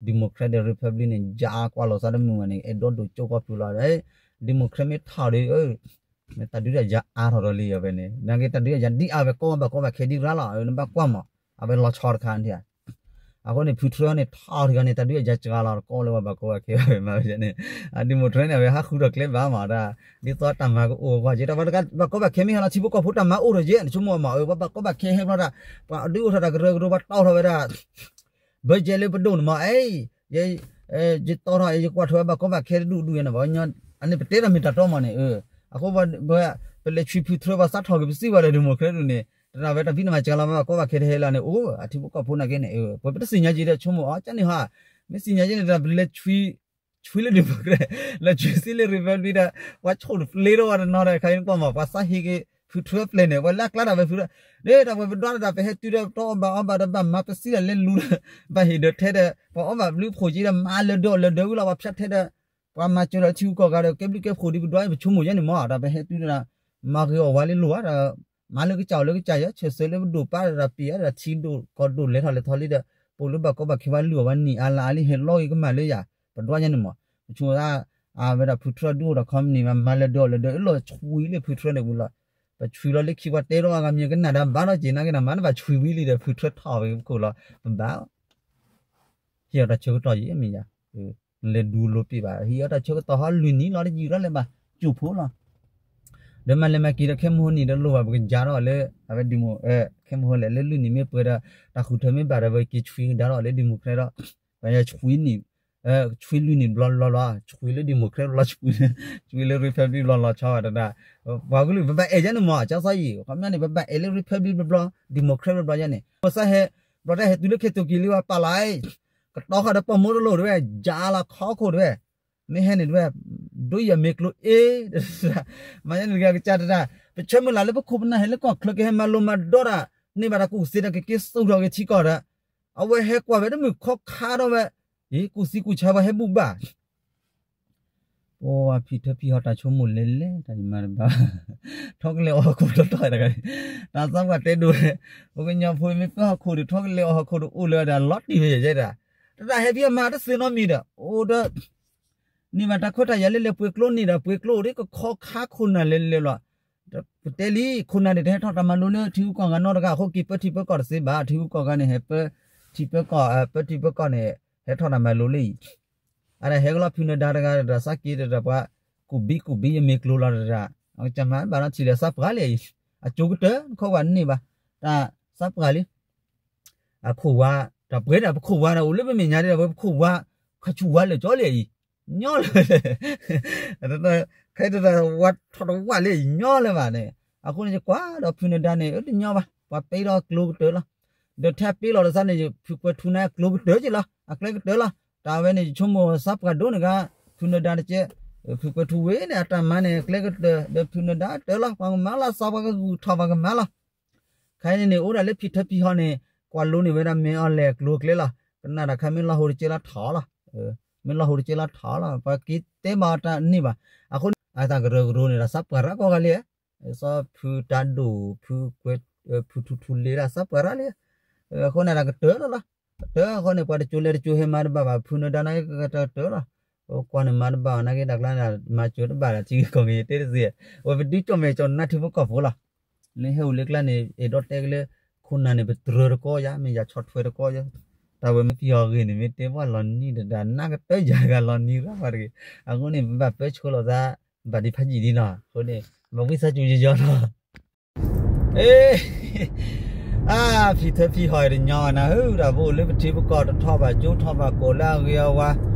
Democrat ဒီး Republic န့ၣ် ယါကွၢ်လိာ်သးတမုာ်ဘၣ်န့ၣ် အဲၣ်ဒိးဒိးကၠိကီၢ်ပူၤလီၤ. Democrat မ့ၢ်ထီၣ်ဒီး တၢ်ဒုးတၢ်ယၤအါထီၣ်ဒီးလံအဝဲန့ၣ် နာ်က့တၢ်ဒုးတၢ်ယၤဒ်အါဝဲ ကီၢ်ဘၣ်ကီဘၣ်ခဲဒံးရၣ်လီၤ နဘၣ်ကွၢ်မး အဝဲလီၤဆီတခါန့ၣ် အဃိန့ၣ် ဖုထြၢန့ၣ် ထီၣ်ထီၣ်န့ၣ် တၢ်ဒုးတၢ်ယၤစှၤလီၤ တကီၢ်လၢပှၤဘၣ်ကီဘၣ်ခဲဘၣ်ဝဲမးဝဲန့ၣ် Democrat န့ၣ် အဝဲဟးဃုထီၣ်ကျဲဘၣ်မး ဒ်သိးတၢ်မၤကအိၣ်ကွၢ်က့ တၢ်ဘၣ်ကီဘၣ်ခဲမ့ၢ်ဟဲလီၤ ထံဖိကီၢ်ဖိတၢ်မၤအိၣ်ထီၣ်က့ နဆိကမိၣ်မး ပှၤဘၣ်ကီဘၣ်ခဲဟဲဖျီတၢ် ပှၤဒုးအိၣ်ထီၣ်တၢ်ကရၢကရိ ပှၤတီၢ်ထီၣ်ဝဲဒၣ် budget လၢပဒိၣ်န့ၣ်မး အဲ ယတီၢ်ထီၣ် ယကွၢ်ထွဲဘၣ်ကီဘၣ်ခဲတဒူၣ်ဒူၣ်န့ၣ် ပှၤကညီ အန့ၣ်ပတဲတၢ်မ့ၢ်တၢ်တီမးန့ၣ် အဃိ ပလဲၤဆွံဖုထြၢ ပှၤစးထီၣ်က့ၤပစံးဝဲလၢ Democrat ဒူၣ်န့ၣ် တရၣ်ဝဲတၢ်ဖံးတၢ်မၤစှၤလီၤ ဘၣ်ကီဘၣ်ခဲတဟဲလီၤန့ၣ် အိၣ် အထံဖိကီၢ်ဖိနာ်က့န့ၣ် ပတသ့ၣ်ညါက့ၤဒီးဆိကမိၣ်အီၤ ကန့ၣ်ဟီ မ့ၢ်သ့ၣ်ညါက့ၤန့ၣ် တရၣ်ပလဲၤဆွံ ဆွံလၢ Democrat လၢဆွံစံလၢ Republic ဒီး ပှၤဆိၣ်တပျ့ထီၣ်ဝဲတနီၤဒီး ခါအံၤနကွၢ်မး ပှၤစးဟ့က့ၤဖုထြၢပျဲၢ်န့ၣ် ပှၤလၢအကျါတၢ်ဝဲဖုထြၢ ဒ်တၢ်ဝဲပဒွးတၢ် ပဟဲတုၤဒီးတအီၣ်ဘၣ်အီဘၣ်ဒီး ဘၣ်မၤပစံးတၢ်လဲၤလူၤဒီး ဘၣ်ဟ့ၣ်ဒၢးထဲဒီး ပှၤအီဘၣ်ဘျုးဖှိၣ်က့ၤဒီး မၤလၢဒၢးအီၣ်လၢဒၢးဝံၤလီၤ ပှၤဖၠးထဲဒီး ပှၤမၤစၢၤဒီးထံဂုၤကီၢ်ဂၤဒီး ကဲဘျုးကဲဖှိၣ်ဒ်ပဒွးအံၤ ပဆိကမိၣ်ယဲန့ၣ်မး တၢ်ပဟဲတုၤဒီး မၤဂ့ၤအီၣ်ဝါလၢလိၣ်ဧါ မၤလၢကစၢ်အီၤလၢကစၢ်ယဲ ဆဲးဆဲးလၢပဒိၣ်ပၢ်ဒီးပံၤဧါဒီးထံဒိၣ်ကီၢ်ဒိၣ်လဲၤထီၣ်လဲၤထီလံဒီး ပအိၣ်လၢဘၣ်ကီဘၣ်ခဲဘၣ်လုၢ်အီၣ်ဝဲနံၣ်အါလါအါလံ ဟဲလီၤဂ့ၤကမၣ်လၢယၤ ပဒွးယဲန့ၣ်မး ပဆိကမိၣ်ဒၣ် အဝဲဒၣ်ဖုထြၢဒုးအိၣ်ဒီး company မၤမၤလၢဒၢးအီၣ်လၢဒၢး အလီၤဆွံလၢဖုထြၢန့ၣ်ဝံၤလီၤ ပဆွံလီၤလၢခံပှၤတဲထီၣ်အဂၤမ့ၢ်ကနၣ်ဒီးဘၣ်ထီၣ်က့ၤနာ်က့ၤဒီး မၤနဘၣ်ဆွံဝံၤလံဒီး ဖုထြၢထီၣ်ဝဲပခိၣ်လီၤ ပဘၣ် ဟ့ၣ်အီၤတၢ်ဆၢကတီၢ်ယံၤမ့ၢ်ယၤ လဲၤဒူလိပ့ၢ်ဘၣ် ဟ့ၣ်အီၤတၢ်ဆၢကတီၢ်ဟီလွံၢ်နံၣ်လီၤ တယံာ်ထီၣ်လၢၤဘၣ် ကၠိၣ်ဖိလီၤ ဒီးမၤလဲၤမၤက့ၤဒီးခဲမုၢ်ဟိန့ၣ်ဒီးလိၣ်ဘၣ် ပကစၢ်ထီၣ်လၢ အဝဲ demo ခဲမုၢ်ဟိလဲၣ် လၢလွံၢ်နံၣ်မ့ၢ်ပှဲၤဒီး တၢ်ဃုထၢမ့ၢ်ဘၣ်ဒီး ပက့ၤဆွံကဒါထီၣ်လၢ democrat ဒီး ပှၤညါဆွံနံၣ် ဆွံလွံၢ်နံၣ်ဘျီဘျီလီၤ ဆွံလၢ democrat ဘျီ ဆွံလၢ republic ဘျီလီၤဆီဘၣ်တဒၣ် ပှၤကလုာ် ပဘၣ်အဲၣ်ယဲန့ၣ်မး ကၠီသီယံၤ ခီပညီန့ၣ် ပဘၣ်အဲၣ်လၢ republic ဘျီဘျီ democrat ဘျီဘျီယဲန့ၣ် ပစးဟဲ ဘျီတၢ်ဟဲတုၤလၢခဲတိၤက့ၤလံ ပှၤပာ်လီၤ ကတီဃာ်ဒီးပှၤမိၢ်တလိၣ်တဝဲ ယါလီၤခီခိၣ်တဝဲ မ့ၢ်ဟဲန့ၣ်တဝဲ ဒိယမဲာ်ကျိၤအ့ မၤယဲန့ၣ်တဂၤကစၢ်တဒၣ် ပဆၢမုၢ်လၢ်လၢပခိၣ်ပနၢ်ဟဲလၢကီၢ်ချၢ ကဟဲမၤလိမၤဒိးတၢ် န့ၢ်ဘၣ်တၢ်ကူၣ်သ့ဒီး ကက့ၤစိာ်ထီၣ်က့ၤထံကီၢ်ဒီး အဝဲဟဲကွၢ်ဝဲတမုၢ်ခီခါထီၣ်ဝဲ အံၤ ကူၣ်သံကူၣ်ဆါပှၤဟဲဘူၣ်ဘၣ် ပှၤဖံးထၢဖံးဟီတၢ်ဆိကမိၣ်လဲၤလဲၤ တၢ်ယမၤတဘၣ် ထီၣ်ကလဲၤအီၣ်ဟီၣ်ခိၣ်တီတီတဂၤ တၢ်သးပှၢ်တဲဒိၣ်ဝဲ ပှၤကညီဖိမ့ၢ်ပၢဟီၣ်ခိၣ်ဒီး ထီၣ်ကလဲၤအီၣ်ဟီၣ်ခိၣ်ဒီးအိၣ်လၢၤဒီး လီၤတံၢ်ဝဲယဲဒၣ် တဒၣ်ဟဲဖံးအမၤတသ့နီတမံၤဒီး အိၣ်ဒီး န့ၢ်ဘၣ်တၢ်ခွဲးတၢ်ယာ်လၢလဲၤပှ့ၤကျိန့ၣ်ဒီး ပှ့ၤကျိအိၣ်ဒ်ကခီခါခိၣ်နၢ်လဲၤလဲၤလီၤ ပတဲလံ ခိၣ်နၢ်န့ၣ်တဟဲထီၣ်တၢ်မၤလိလၢထံဂုၤကီၢ်ဂၤနီတဂၤအဃိ က့ၤပၢထံပၢကီၢ်တသ့ဘၣ် ထံဂုၤကီၢ်ဂၤန့ၣ် ဟဲပၢထံပၢကီၢ် ပၢထံပၢကီၢ်န့ၣ် ဟဲထီၣ်တၢ်မၤလိလၢအံၤ အဒၣ်ဟဲကလီၤဖုနဒါတဂၤဒီး စးက့ဒီးပှၤ ကူၣ်ဘံကူၣ်ဘံယမ့ၢ်ကျိၤလီၤတဒၣ် အကစၢ်မၤဘၣ်နီထံၣ်ဒီး စးပှၤလံအံၤ အကၠိကတၢၢ် နခီပှၤန့ၢ်ဘၣ် တၢ်စးပှၤလံ အခိၣ်ဝါ တၢ်ပှဲၤဒၣ်ပခိၣ်ဝါဒီး အိၣ်လၢပမဲာ်ညါဒီး ပခိၣ်ဝါ ခါဆူၣ်ဝါလၢာ်ကၠီလံအံၤ ညီလၢ ခဲအံၤတဝဲထီၣ်တဝးလၢအံၤ ညီလၢၤဘၣ်န့ၣ် အဃိန့ၣ် ယကွၢ်ဒီးဖုနဒါန့ၣ် အတညီဘၣ် ပှၤပ့ၤဒီးကျိကတၢၢ်လီၤ ဒီးထဲအပ့ၤလီၤတသးန့ၣ် ဖုကွဲၤထူန့ၣ် အကျိကတၢၢ်က့လီၤ အကျဲကတၢၢ်လီၤ တၢ်ဝဲန့ၣ် ယဆိကမိၣ်စးပှၤဒိၣ်န့ၣ်ဂၤ ဖုနဒါတကဲ ဖုကွဲၤထူဝဲန့ၣ် အတၢ်မၤန့ၣ် အကျဲကတၢၢ် ဒီးဖုနဒါကတၢၢ်လီၤ ပှၤကမၤလီၤ စးပှၤကဂုာ်ထီၣ်ပှၤကမၤလီၤ ခဲအံၤန့ၣ်န့ၣ် အိၣ်ဒၣ်လၢဖံးထၢဖံးဟီန့ၣ် ကွၢ်လိန့ၢ်ဝဲဒၣ်မ့ၢ်အီၤလဲၤကျိၤကျဲလီၤ ကနၣ်တၢ်ခါမ့ၢ်လီၤဟိတကဲလီၤထီၣ်လီၤ မ့ၢ်လီၤဟိတကဲလီၤထီၣ်လီၤ ပှၤက့ၤတဲဘၣ်တၢ်န့ၢ်ဘၣ် အဃိန့ၣ် အတၢ်ကရၢကရိန့ၣ်ဒီး စးပှၤရၣ်ကီၢ်ဂၤလံ စီၤဖုတၢ်ဒိၣ် ဖုကွဲၤ ဖုထူထူလ့ဒၣ် စးပှၤရၣ်လံ အဃိန့ၣ် တၢ်ကတၢၢ်လီၤလီၤ ကတၢၢ်အဃိန့ၣ် ပှၤတကၠိလဲၤတကၠိဟဲမၤတဘၣ်ဘၣ် ဖုနဒါနာ်က့တၢ်ကတၢၢ်လီၤ ကွၢ်န့ၣ်မၤတဘၣ်နာ်က့ တၢ်ကျါန့ၣ် မၤစၢၤတဘၣ်ဒီး ထံဂုၤကီၢ်ဂၤတဲတသ့ အဝဲပဒုးကၠီၣ်မဲာ်ကၠီၣ်နါထံဖိကီၢ်ဖိလီၤ လၢဟဲအိၣ်လၢကျါန့ၣ် အဲၣ်ဒိးတဲက့ၤလၢ ခိၣ်နၢ်န့ၣ် ပတြၢၤတကီယါ မ့ၢ်ယၤဆီၣ်ထွဲတကီယါ တၢ်ဝဲမ့ၢ်ပယီၤဂ့ၢ်န့ၣ် မ့ၢ်တဲပှၤလီၤနံၤတဒၣ် နၢ်ကတၢၢ်ယၤဂၤလီၤနံၤရၣ်ပှၤတဂ့ၤ အဃိန့ၣ် ပဘၣ်ပၢဆှၢလိာ်သး ဘၣ်ဒံးဖးယံာ်ဒံးလီၤ အဃိန့ၣ် ဘၣ်ဝံသးစူၤယယီၤလီၤ အ့ အါ ဖံးထၢဖံးဟီၣ်အံၤတညီနၤဧၢ တၢ်ပအိၣ်လၢပထံပကီၢ်တထီၣ်ဘၣ်ကၠိထီၣ်ဘၣ်ကိးလၢအဂ့ၤအဝါ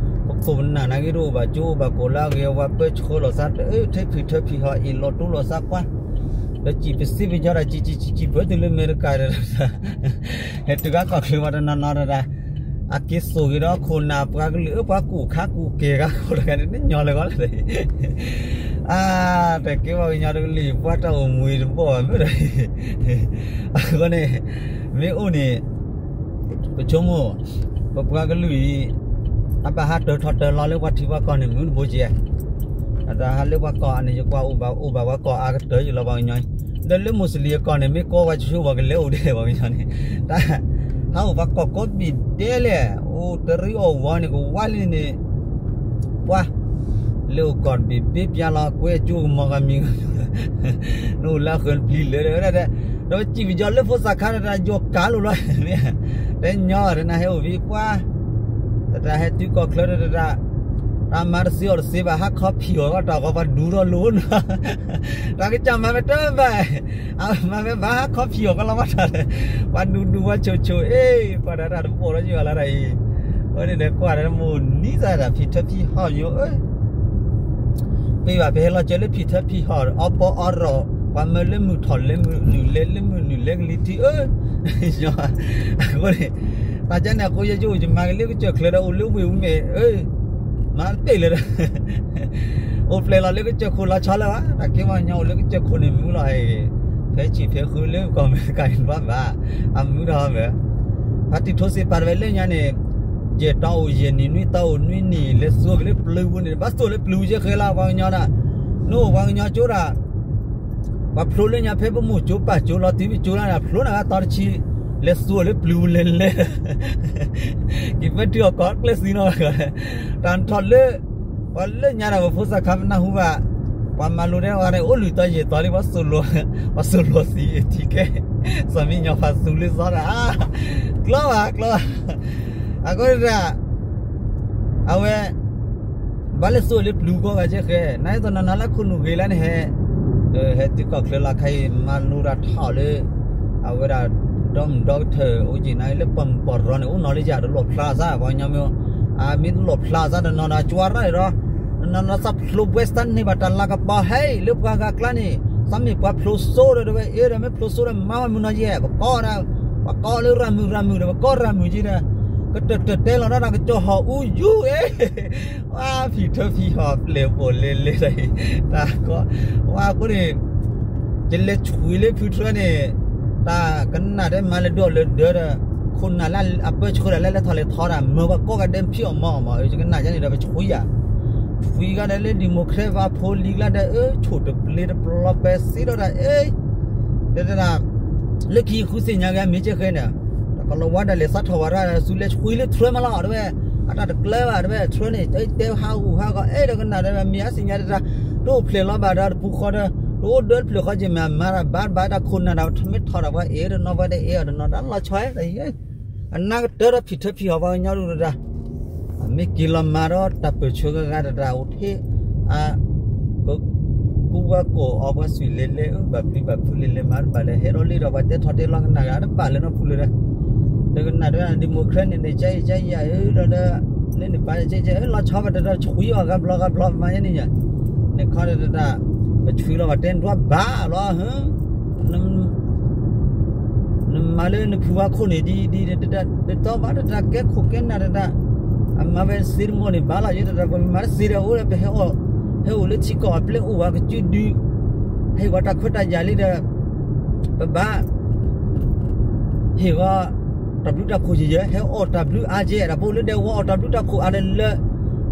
ပခိၣ်ပနၢ်နာ်က့တအိၣ်ဘၣ်ကၠိအိၣ်ဘၣ်ကိးလၢအဂ့ၤအဝါ ပၢဆှၢလိာ်သးတအၢ ထဲဖံးထၢဖံးဟီၣ်အံၤ လီၤတိၢ်လိာ်သးပှၢ် ဒီးစံၣ်ပစံးပယီၤဒၣ် စံၣ်စံၣ်စံၣ်စံၣ်ပၢတုၤလၢအမဲရကၤဒီး ဟဲတုၤကါကီၢ်ချၢဝဲတနီၤနီၤဒီး အက့ၤစိာ်က့ၤဒီးခိၣ်နၢ်ပှၤကလုာ်အၢ ပှၤကူၣ်ခါကူၣ်ကဲၤဂၤခိၣ်တဂၤန့ၣ် နညီလၢၤဂီၢ်လၢၤ အါ တကဲပှၤကညီတကလုာ် ပှၤတၢ်အိၣ်မူတဘီၣ်ဘၣ်မ့ၢ်ဒီး အဃိန့ၣ် မ့ၢ်အိၣ်န့ၣ် ပဆိကမိၣ် ပပှၤကလုာ်အံၤ အဘၣ်ဟးတၢၤထီၣ်တၢၤလီၤလၢပှၤထံပှၤကီၢ်န့ၣ် မုၢ်တဘိကဲ အတၢ်ဟးလၢပှၤကီၢ်အန့ၣ် ယကွၢ်အိၣ်ဘၣ်အိၣ်ဘၣ်ပှၤကီၢ်အါကတၢၢ်ယလီၤပှၤကညီအံၤ ဒီးလၢမူစလံအကီၢ်န့ၣ် မ့ၢ်ကီဝဲဆိဝဲကလဲၤအိၣ်ဒဲးပှၤကညီန့ၣ် တၢ် ဟးအိၣ်ပှၤကီၢ်ကိးဘ့ၣ်ဒဲးလဲၣ် အိၣ်တရံးအီၣ်ဝီန့ၣ် ကဝါလံန့ၣ် ပှၤ လၢအိၣ်ကီၢ်တဘ့ၣ်ဘ့ၣ်ပျါလီၤ ကွဲးကၠိကမီၤဂၤမံၤဂၤ နအိၣ်လၢအဃၢၤတပျံၤလၢာ်ဒီး ဒီးစံၣ်ပယီၤလၢဖိသၣ်ခါတၢ်ယီၤကၤလိာ်လီၤ တဲညီတနၤဟဲအိၣ်ဝံၤပှၤ တတၢ်ဟဲတုၤကီၢ်ချၢတတၢ် တၢ်မၤတသ့အီၤတသ့ဘၣ် ဟးခီဖံးအီၤကီးတၢ်ဃီပှၤဒူထီၣ်လိၤနီၤ တၢ်ကစၢ်မၤမ့ၢ်တဘၣ် အမၤမ့ၢ်ဘၣ်ဟးခီဖံးအီၤကီးလီၤဘၣ်တၢ် ပှၤဒူဒူပှၤဆိးဆိး အ့ ပှၤတၢ်တၢ်တပိာ်လီၤယွၤလၢတၢ်အံၤ အဃိန့ၣ်ဒီးကွၢ်ဒီးမိၢ်နံၤသးတၢ်ဖံးထၢဖံးဟီၣ်ယိၤဧၢ ပ့ၤဘၣ်ပဟဲလီၤစၢၤလၢဖံးထၢဖံးဟီၣ် အီပီအီရီၣ် ပှၤမၢလၢမုၢ်ထီၣ်လၢမုၢ်နုာ်လဲၤလၢမုၢ်နုာ်လဲၤကလံၤထံးဧၢ အဃိန့ၣ် တၢ်ကန့ၣ်အဃိယယိၣ်ယမၤကလၢကစၢၢ်ချၢဒီးအိၣ်လၢဝ့ၢ်အူမဲာ်ဧၢ မၤတ့ၢ်လၢၤဒီး အိၣ်ဖျဲၣ်လီၤလၢကစၢၢ်ခိၣ်လီၤဆီလၢၤဘၣ် တၢ်ကဲပှၤကညီအိၣ်လၢကစၢၢ်ခိၣ်န့ၣ်မုာ်လီၤ ဖဲဆံးဖဲဃုလၢကီၢ်အမဲရကၤန့ၣ်ဘၣ်ဘၣ် အမုာ်ဒီးမၢ် ဖါတံၢ်ထိစ့ပာ်တဝဲလၢညါန့ၣ် ယဲၢ်တီအိၣ်ယဲၢ်နံၣ်နွံတီအိၣ်နွံနံၣ် လဲၤသူကလၢပျုၤပူၤန့ၣ် ဘၣ်သူလၢပျုၤကဲဃဲလီၤ ပှၤကညီဒၣ် နအိၣ်ပှၤကညီကၠိဒၣ် ပှၤဖျိလၢညါဖဲပမိၢ်ကၠိပၢ်ကၠိလီၤ တုၤပကၠိလၢန့ၣ် ဖျိနၤဂၤတီတဆံ လဲၤသူအီၤလၢပျုၤပူၤလဲၤလဲၤ က့ၤပၢတုၤအီၣ်ကီးကျဲသံနီၤ တၢ်ထီၣ်လၢ ပှၤလၢညါဒီးပဖိသၣ်ခါပနၢ်ဟူဘၣ် ပှၤမၤလိတၢ်ဝဲန့ၣ် အိၣ်လုၢ်တီယဲၢ်တီလံ ပှၤသိၣ်လိ ပှၤသိၣ်လိသံထံကဲ စီၤမံညီၤဖးသူလၢသီတၢ် ကျီဘၣ်ကျီဘၣ် အဃိန့ၣ် အဝဲ ဘၣ်လဲၤသူလၢပျုၤကီၢ်ဂၤကဲဃဲ နသ့ၣ်နီၣ်နၤလၢခိၣ်နူာ်ဂ့ၤလၢန့ၣ်ဟဲ ဟဲတုၤကီၢ်ချၢလီၤခါအံၤ မၤလိတၢ်ထီၣ်လၢ အဝဲဒၣ် ဒီမုၢ်ဒီကထၢၣ် အိၣ်က့ၤနၤလၢပှၤမုၢ်ပှၢ်ရီန့ၣ် အိၣ်နီၢ်လၢယၤတလိၣ်ဖျါစၢ် ပှၤကညီမ့ၢ် အမ့ၢ်တလိၣ်ဖျါစၢ်တနီၤဒီး ကၠွါရၣ်ဒီး တနီၤနီၤသးဖျိဘှဲစၢ်န့ၢ်ဘၣ်တၢ်လၤကပီၤဟဲအံၤ လၢပှၤဂၤကျါန့ၣ် သးမ့ၢ်ပှၤဖျိစိဒီး တဝဲအ့ဒီးမ့ၢ်ဖျိစိဒီး မၤဝဲမုၢ်နီၢ်ယဲၢ် ပကီၢ်ဒၣ် ပှၤကီၢ်လၢရၤမုၢ်ရၤမုၢ်ဒီး ပကီၢ်ရၤမုၢ်က့ဒီး ကတၢၢ်တၢၢ်တဲလီၤတၢ်တၢ်ကစီၣ်ဟီၣ်အူယူၤအ့ ဝါဖံးထၢဖံးဟီၣ်ပျဲၢ်ပိာ်လဲၤလဲၤတၢ်အံၤ တၢ်ကီ ဝါအဃိန့ၣ် ယလဲၤဆွံလၢဖုထြၢန့ၣ် တၢ်ကနၣ်ဒဲးမၤလၢဒိးလၢဒၢဒီး ခိၣ်နၢ်လၢအပၢဆှၢဒၣ်လၢလဲၤထီၣ်လဲၤထီဒၣ် မၢပှၤကိးဂၤဒဲးဖံးအီၣ်မၤအီၣ်မး ယကနၣ်ယါန့ၣ်ဒီးပဆွံယၤ ဆွံဂၤဒဲးလၢ Democrat ဝဲဖိလံၤကျါဒီး အၢ ဆိၣ်တပျ့ၤတပျီၤပဲစ့ဒီးတၢ်အ့ တဲတၢ် လၢခံဃုသ့ၣ်ညါက့ၤမ့ၢ်ကဲဃဲန့ၣ် တၢ်ကလီၤဝါဒၣ်လဲၤသးထီၣ်ဝဲဒၣ် ဆူလဲၤဆွံလၢထြၢမးလီၤ တဲဝဲ အတၢ်တကျၢၤဘၣ် တဲဝဲ ထြၢန့ၣ် တဲဟးဂူာ်ဟးဂီၤ အဲၣ်ဒိးကနၣ်ဒီး မ့ၢ်အသ့ၣ်ညါတၢ် တအိၣ်ဖျဲၣ်လီၤဘၣ်ဒီးတပူၤဃီဒီး တအိၣ်ဒၢတဖျၢၣ်ဃီက့ၤမ့ၢ်အမၤတၢ်ဘၣ်ဘၣ် တၢ်ခိၣ်နၢ်တၢ်မ့ၢ်ထီၣ်ဒီးပှၤအဲၣ်တနီၤ ပှၤတအဲၣ်အီၤတနီၤ တၢ်လီၤဆီ အနၢ်ကတၢၢ်ဒီးဖံးထၢဖံးဟီၣ်ပှၤကညီဒိၣ်တၢ် အမ့ၢ်က့ၤလီၤမၤဒီးတၢ်ပၢၢ်ဆၢဂၤဂၤတၢ်တၢ်အိၣ်ထ့ အ ကကူဝဲကိးအီၤပှၤသွံၣ်လဲၤလဲၤ အၢ ဘၣ်ပျံၤဘၣ်ဖုးလဲၤလဲၤမၤတဘၣ်လၢ ဟဲဒီးလ့ဒီးပှၤတဲထီၣ်တဲလီၤကနၣ်ဂၤတဘၣ်လၢနီတဖုလၢၤဒီး တကနၣ်ဒီး Democrat န့ၣ်န့ၣ် ကဲအံၤကဲယၤ အၢ ဒီးဒီး လၢန့ၣ်ပာ်ကဲကဲ အၢ လီၤဆီဘၣ်တဒီးဆွံအီၤဂၤဘျီဂၤဘျီမၤယဲန့ၣ်ညါ န့ၣ်ခီဒီးတၢ် ပဆွံလီၤဘၣ်တဲဒွးဘၣ်လီၤ နမၤလၢနဖုဝါခိၣ်န့ၣ်ဒ်ဒ် တတီဘၣ်တတၢ်ကဲခိၣ်ကဲနၢ်တတၢ် အမၤဝဲသ့တမီၢ်န့ၣ် ဘၣ်လီၤယဲတတၢ် ပမၤတသ့ဒီးအိၣ်ဒီး ပဟဲအီၣ် ဟဲအိၣ်လၢထံကီၢ်အပျဲၢ်အိၣ်ဝဲကစုဒု ဟဲဝဲတၢ်ခွဲးတၢ်ယာ်လံဒီး ပဘၣ် ဟ့ၣ်ဝဲ တၢ်ဘျုးတၢ်ဖှိၣ်ယဲယဲ ဟဲအီၣ်တၢ်ဘျုးအါကဲ တၢ်ဖိလၢဒဲးဝီအီၣ်တၢ်ဘျုးတၢ်ဖှိၣ်အါလၢလၢ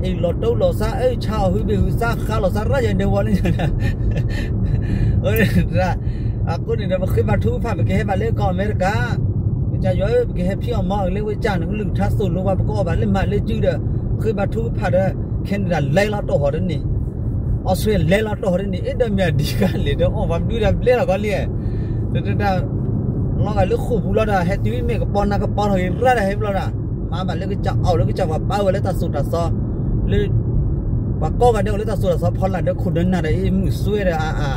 အ့ၣ်လီၤတိလိာ်သး အၢ ဆါအီၣ်ဟုဘ့ၣ်ဟုသး ဃါလိာ်သးရၣ်ယဲဒဲးဝီလၢညါ အဃိန့ၣ်ဒီး ပဃ့ဘါထုကဖၣ် ပကဟဲဘၣ်လၢကီၢ်အမဲရကၤ ကစၢ်ယွၤဧၢ ပကဟဲဖံးအီၣ်မၤအီၣ်ကလၢဝဲကစၢ် နကလုၢ်ကထါသိၣ်လိပှၤ ပကအီၣ်ဘၣ်လၢမၤလၢစုဒီး ဃ့ဘါထုကဖၣ်ဒီး Canada လဲၤလီၤတိၢ်ဟီၣ်တန့ၢ် Australia လဲၤလီၤတိၢ်ဟီၣ်တန့ၢ် အဲၣ်ဒိးမ့ၢ်အဒံးကါလဲၣ်ဒီး အီၣ်ပှၤဘျုးဒီးဘျဲလီၤကီးလံ တတၢ် လီၤဂာ်လၢဃိာ်ပူၤလီၤဒီး ဟဲတုၤမ့ၢ်ကပီၤနၤကပီၤထီၣ်ဂ့ၤရၣ်ဒီးဟဲဘျီဒီး မၤဘၣ်လၢကစၢ်အီၣ်လၢကစၢ်ပှၤပာ်ဝဲလၢတၢ်သိၣ်တၢ်သီ လၢ ပှၤကိးဂၤဒဲးအိၣ်လၢတၢ်သိၣ်တၢ်သီဖီလာ်ဒီးခိၣ်ဒီးနၢ်ဒီးအ့ၣ်မုာ်စွဲဒီးအါအါ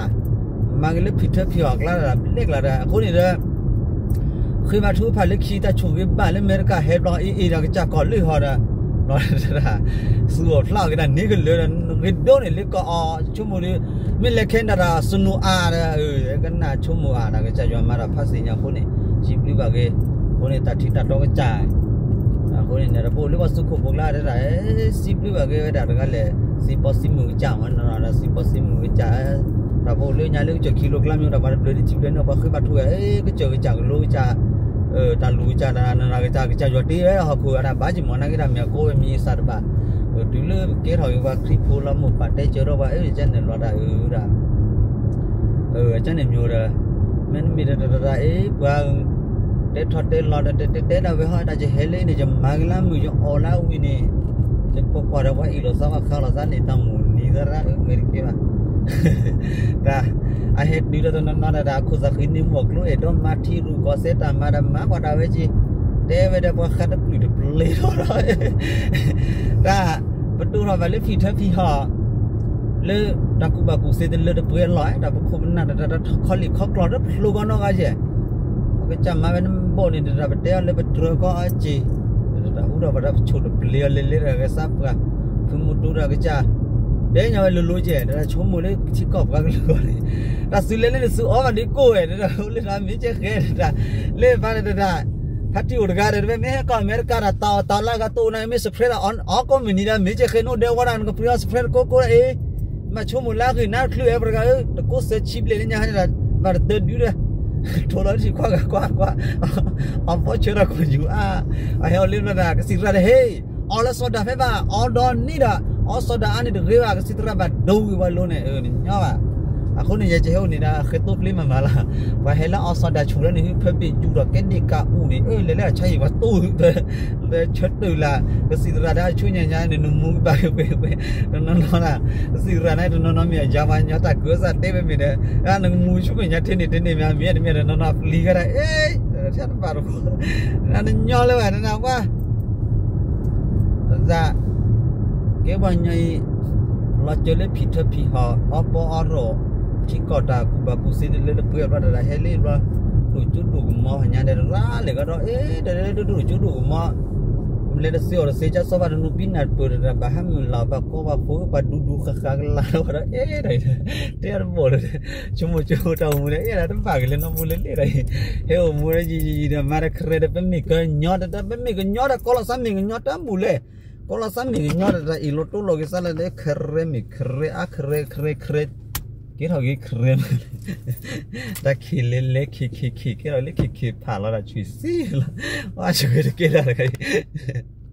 မၤက့ၤလၢဖံးထၢဖံးဟီၣ်ကျါဒီးဘျဲကျါဒီး အဃိန့ၣ်ဒီး ဃ့ဘါထုကဖၣ်လၢခံတၢ်ဆိၣ်ဂ့ၤဘၣ်လၢအမဲရကၤဟဲဘျီအ့ၣ်အ့ၣ်ဒီးကစၢ်ကီၢ်လၢဟီဒီး ဘျီ သူၣ်အီၣ်ဖျးအီၣ်က့ၤတၢ်န့ၣ်ကလၢာ်ဒီး ဂ့ၤဒိၣ်န့ၣ်လၢကီၢ်အီၤဆိကမိၣ်ဒီး မ့ၢ်လဲၤခဲနဒၤတၢ်စနိၤအါဒီး ကနၣ်ဆိကမိၣ်အါဒီး ကစၢ်ယွၤမၤတၢ်ဖးသ့ၣ်ညါအဃိန့ၣ် စံးဘျုးဘၣ်က့ၤ အဃိန့ၣ်တၢ်ထံတၢ်တီကစၢ် အဃိန့ၣ်န့ၣ် တၢ်ပအိၣ်လၢပှၤသုးခိၣ်ဖိကျါတၢ် စံးဘျုးဘၣ်က့ၤဝဲဒၣ်တဂၤလဲၣ် စံးပီစံးမုၢ်ကစၢ်မ့ၢ်နီၤ ဒီးစံးပီစံးမုၢ်ကစၢ် တၢ်ပအိၣ်လၢညါလၢကစၢၢ်ခံလိၤကျါမ့ၢ်တၢ်ပှၤတဘျုးဒ်ထံဘျုးန့ၣ် ပှၤဃ့ဘါထုဝဲ ကစၢၢ်ကစၢ်ကလိကစၢ် တၢ်လူၤကစၢ် တၢ်နၤကစၢ် ကစၢ်ယွၤတ့ဝဲဟီၣ်ခိၣ်အတၢ်ဘၣ်ကမီၤနာ်က့တၢ်မ့ၢ်အကိးဝဲမံၤအသးတဘၣ် တုၤလၢကဲထီၣ်က့ၤပှၤခရံာ်ဖိလီၤမိၢ်ပၢ်တဲစၢၤထီၣ်ပှၤ အၢ ကန့ၣ်လီၤတၢ်အၢဒၣ် အၢ ကန့ၣ်မ့ၢ်ဒီး မ့တမ့ၢ်ဒီးတၢ်တၢ်အ့ၣ်ပှၤ တဲထီၣ်တဲလီၤဒီး တဲတဲတဲဒၣ်ဝဲဟီ တၢ်ယဟဲလၢအံၤန့ၣ် ယမၤကလါမုၢ် ယအီၣ်လၢအဝံၤန့ၣ် ယကွၢ်ကွၢ်ဒီး ပှၤအ့ၣ်လိာ်သး ပှၤဃးလိာ်သးန့ၣ် တၢ်မိၣ်နံၤသရၣ်ဧၢ ဂ့ၤတက့ၢ်ဘၣ်. တၢ် အဟဲတုၤဒီးတနီၤနီၤဒၣ် အခိၣ်သးဃံန့ၢ်မူအကျိ အဲၣ်ဒိးမၤထံရူၢ်ကီၢ်သဲး တၢ်မၤဒီးမၤကွၢ်တၢ်ဝဲက့ၤ တဲဝဲဒီး ပှၤဃးတပျုာ်တပျ့ၤထီၣ်ဒီး တၢ် ပတိၢ်ထီၣ်ဘၣ်လၢဖံးထၢဖံးဟီၣ် လၢတၢ်ကူၣ်ဘၣ်ကူၣ်သ့တလၢတပှဲၤလီၤ တၢ်ပခိၣ်ပနၢ်တၢ် တၢ်ခီလ့ၣ်ခီကျီၢ် တဖျိကီနီၢ်ဂၤယဲၢ် ပကစၢ်မၤဝဲနဘီၣ်န့ၣ် တၢ်ပတဲအီၤလၢပတြၢၤကီအီၤက့ၤ တၢ်ဟူထီၣ်ပှၤတၢ်ပဆိၣ်တပျ့ၤအီၤလဲၤလဲၤတၢ်ဂဲၤစးပှၤ ဖုမူတူတၢ်ကစၢ် တဲညါဝဲလိၤလိၤကဲ တၢ်ဆိကမိၣ်လၢထံကီၢ်ပှၤကလုာ်ဂီၢ်န့ၣ် တၢ်သုးလဲၤလၢနသုးအီဘၣ်ဒုးကိၢ်ဝဲ တၢ်အိၣ်လၢတၢ်မ့ၢ်ကဲဃဲတၢ် လၢပၢ်န့ၣ်တၢ် ဖါတံၢ်အိၣ်တဂၤဒီး တဝဲမ့ၢ်ဟဲကီၢ်အမဲရကၤတၢ် တၢ်အီၣ်တၢ်လၢအဂၤတအိၣ်န့ၣ် မ့ၢ် surprise တၢ်အီကိးမုၢ်နံၤဒီး မ့ၢ်ကဲဃဲ နအိၣ်ဒဲးဝဲဒၣ် နကပှ့ၤအီၤ surprise တကိးကိးဒၣ်အံၤ မၤဆိကမိၣ်လၢအဂ့ၢ်နါတချုးဝဲ ပတဂၤဧၢ တကိးစဲးဆံဘျဲၣ်လၢညါဟဲန့ၣ်ဒီး ဘၣ်တတၢဒုဒီး ထိၣ်လီၤထံကွၢ်ဂၤကွၢ်ကွၢ် အီၣ်ဘီဆၢထၢၣ်ကီၢ်ယူၤအါ အဟဲအီၤလၢဘျီဒီး ကစံးသရၣ်ဒီး ဟ့ၣ် အီၣ်လၢစီၤဒၤဖဲဘၣ် အီၣ်ဒီးနံၣ်ဒီး အီၣ်စီၤဒၤအါန့ၣ်တဂ့ၤဘၣ် ကစံးသရၣ်ဘၣ်ဒိဝံၤဝဲလိၤန့ၣ် နညီဘၣ် အဃိန့ၣ် ယဲယဟဲအိၣ်န့ၣ်ဒီး ဃဲသိၣ်ပျ့ၤမၤမၤလီၤ ပှၤဟဲလၢအီၣ်စီၤဒၤဆူၣ်လၢန့ၣ် ဖဲဘ့ၣ်စူၤဒီးကဲဒ့ၣ်ကးအူန့ၣ် အၢ လဲၤလၢအဆါဟံၣ်ပှၤတိၢ် လၢဆၢတုၤလၢ ကစံးသရၣ်ဒီးဆူညါညါန့ၣ် နမူကဘၣ်ဝဲ တနီၤနီၤဒၣ် ကစံးသရၣ်န့ၣ် တနီၤနီၤမ့ၢ်အယါပှၤညီတၢ်ကၢစၢ်တဲဝဲမ့ၢ်ဒီး နကမူဆူမဲာ်ညါထဲန့ၣ်တန့ၢ်မ့ၢ် မ့ၢ်တမ့ၢ်တနီၤနီၤပျံၤဝဲဒၣ် အ့ တၢ်တဘၣ်တခီ နညီလၢၤဘၣ် နနကွၢ် တၢ် ကဲပှၤညီအံၤ လီၤစၢၤလၢဖံးထၢဖံးဟီၣ် အီၣ်ပီအီၣ်ရိၣ် ထံကီၢ်တၢ်ကူၣ်ဘၣ်ကူၣ်သ့တလၢတပှဲၤဘျီတၢ်ဟဲလံဘျီ ဒိၣ်ကၠိဒိၣ်ကမီၤညါဒီး တရၣ်လဲၤကဒီး အ့ တဒိၣ်ကၠိဒိၣ်ကမီၤ လဲၤတသ့အီၣ်တသ့ ကၢ်စီၤပၤတနူးပံနၢ်ပၢၢ်တရၣ်ဘၣ်ဟးမုၢ်လၢ်ဘၣ်ကီဘၣ်ဖိ ပှၤဒူဒူဃာ်ဃာ်ကလၤလီၤဒီး အ့ တၢ်အံၤ တဲအတဘီၣ်လၢ ဆိကမိၣ်ဆိကမိၣ်တၢ်အိၣ်မူလၢ အ့ တၢ်တဘၣ်ကလဲၤနီတမူလၢလဲၣ်တၢ်အံၤ ဟဲအိၣ်မူလၢယံာ်ယံာ်ဒီး မၤတခရဲဒီး ပမ့ၢ်ကညီတၢ် ပမ့ၢ်ကညီတၢ် ကီၢ်လီၤစၢ်မ့ၢ်ကညီတၢ်မူလဲၣ် ကီၢ်လီၤစၢ်မ့ၢ်ကညီတၢ် တၢ်အ့ၣ်လိာ်တိလိာ်က့ၤစၢ်လၢ ခရဲမ့ၢ်ခရဲ အါခရဲ ခရဲခရဲ ကဲထီၣ်က့ၤခရဲ တၢ်ခံးလဲၤလဲၤခံးခံးခံး ကဲထီၣ်လၢခံးခံးဖးလီၤ တၢ်ဆံးစံလီၤ အါဆၢက့ၤတကဲလၢတခါအံၤ